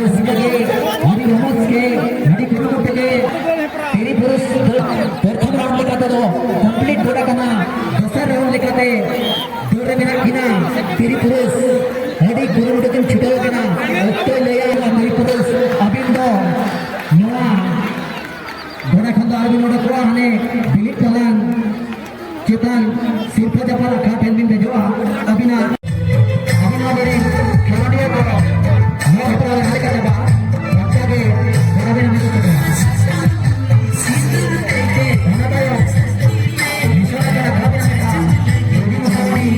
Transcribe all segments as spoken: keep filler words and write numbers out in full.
ᱨᱟᱹᱥᱠᱟᱹ ᱜᱮ, ᱟᱹᱰᱤ ᱨᱚᱢᱚᱡᱽ ᱜᱮ, ᱟᱹᱰᱤ ᱠᱩᱨᱩᱢᱩᱴᱩ ᱜᱮ ᱛᱤᱨᱤ ᱯᱩᱨᱩᱥ ᱫᱚ ᱯᱨᱚᱛᱷᱚᱢ ᱨᱟᱣᱩᱱᱰ ᱞᱮᱠᱟ ᱛᱮᱫᱚ ᱠᱚᱢᱯᱞᱤᱴ ᱜᱚᱫ ᱟᱠᱟᱱᱟ᱾ ᱫᱚᱥᱟᱨ ᱨᱟᱣᱩᱱᱰ ᱞᱮᱠᱟᱛᱮ ᱫᱟᱹᱲ ᱨᱮ ᱢᱮᱱᱟᱜ ᱠᱤᱱᱟ ᱛᱤᱨᱤ ᱯᱩᱨᱩᱥ᱾ ᱟᱹᱰᱤ ᱠᱩᱨᱩᱢᱩᱴᱩ ᱠᱤᱱ ᱪᱷᱩᱴᱟᱹᱣ ᱟᱠᱟᱱᱟ᱾ ᱚᱠᱛᱚᱭ ᱞᱟᱹᱭᱟ ᱛᱤᱨᱤ ᱯᱩᱨᱩᱥ, ᱟᱹᱵᱤᱱ ᱫᱚ ᱱᱚᱣᱟ ᱜᱚᱰᱟ ᱠᱷᱚᱱ ᱫᱚ ᱟᱹᱵᱤᱱ ᱚᱰᱚᱠᱚᱜᱼᱟ, ᱦᱟᱱᱮ ᱵᱤᱞᱤᱫ ᱫᱟᱞᱟᱱ ᱪᱮᱛᱟᱱ ᱥᱤᱨᱯᱟᱹ ᱪᱟᱯᱟᱞ ᱟᱠᱷᱲᱟ ᱴᱷᱮᱱ ᱵᱤᱱ ᱫᱮᱡᱚᱜᱼᱟ᱾ ᱟᱹᱵᱤᱱᱟᱜ, ᱟᱹᱵᱤᱱ ᱱᱚᱣᱟ ᱨᱮᱱ ᱠᱷᱮᱞᱳᱰᱤᱭᱟᱹ ᱠᱚ ᱱᱚᱣᱟ ᱦᱮᱯᱨᱟᱣ ᱡᱟᱦᱟᱸ ᱞᱮᱠᱟ ᱪᱟᱵᱟᱜᱼᱟ, ᱚᱱᱠᱟ ᱜᱮ ᱜᱚᱲᱚ ᱵᱤᱱ ᱮᱢᱟ ᱠᱚ ᱠᱟᱱᱟ᱾ ᱚᱱᱟ ᱛᱟᱭᱚᱢ ᱢᱤᱥᱚᱱ ᱟᱠᱟᱱᱟ ᱠᱷᱟᱵᱽ ᱧᱟᱢ ᱞᱮᱠᱟ ᱡᱩᱫᱤ ᱢᱚᱴᱟᱢᱩᱴᱤ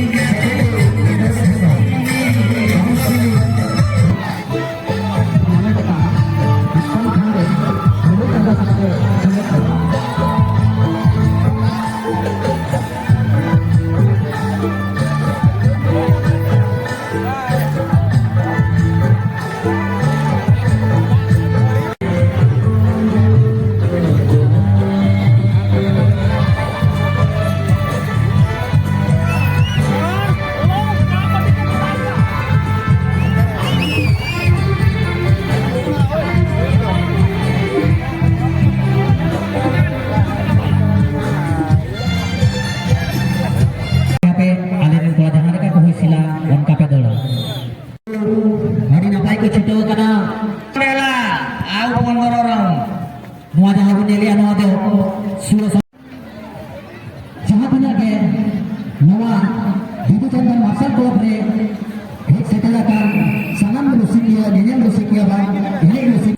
ᱟᱯᱮ ᱟᱞᱮ ᱨᱮᱱ ᱠᱚᱲᱟ ᱡᱟᱦᱟᱸ ᱞᱮᱠᱟ ᱠᱚ ᱦᱩᱭ ᱥᱤᱞᱟ, ᱚᱱᱠᱟ ᱯᱮ ᱫᱟᱹᱲᱟ᱾ ᱟᱹᱰᱤ ᱱᱟᱯᱟᱭ ᱠᱚ ᱪᱷᱩᱴᱟᱹᱣ ᱟᱠᱟᱱᱟ᱾ ᱢᱮᱞᱟ, ᱟᱣ ᱯᱚᱱᱫᱽᱨᱚ ᱨᱟᱣᱩᱱᱰ᱾ ᱱᱚᱣᱟ ᱡᱟᱦᱟᱸ ᱵᱚᱱ ᱧᱮᱞᱮᱜᱼᱟ, ᱱᱚᱣᱟ ᱫᱚ ᱥᱩᱨ ᱡᱟᱦᱟᱸ ᱛᱤᱱᱟᱹᱜ ᱜᱮ ᱱᱚᱣᱟ ᱵᱤᱫᱩ ᱪᱟᱸᱫᱟᱱ ᱢᱟᱨᱥᱟᱞ ᱠᱞᱟᱵᱽ ᱨᱮ ᱦᱮᱡ ᱥᱮᱴᱮᱨ ᱟᱠᱟᱱ ᱥᱟᱱᱟᱢ ᱨᱩᱥᱤᱠᱤᱭᱟᱹ, ᱧᱮᱧᱮᱞ ᱨᱩᱥᱤᱠᱤᱭᱟᱹ ᱵᱟᱝ ᱮᱱᱮᱡ ᱨᱩᱥᱤᱠᱤᱭᱟᱹ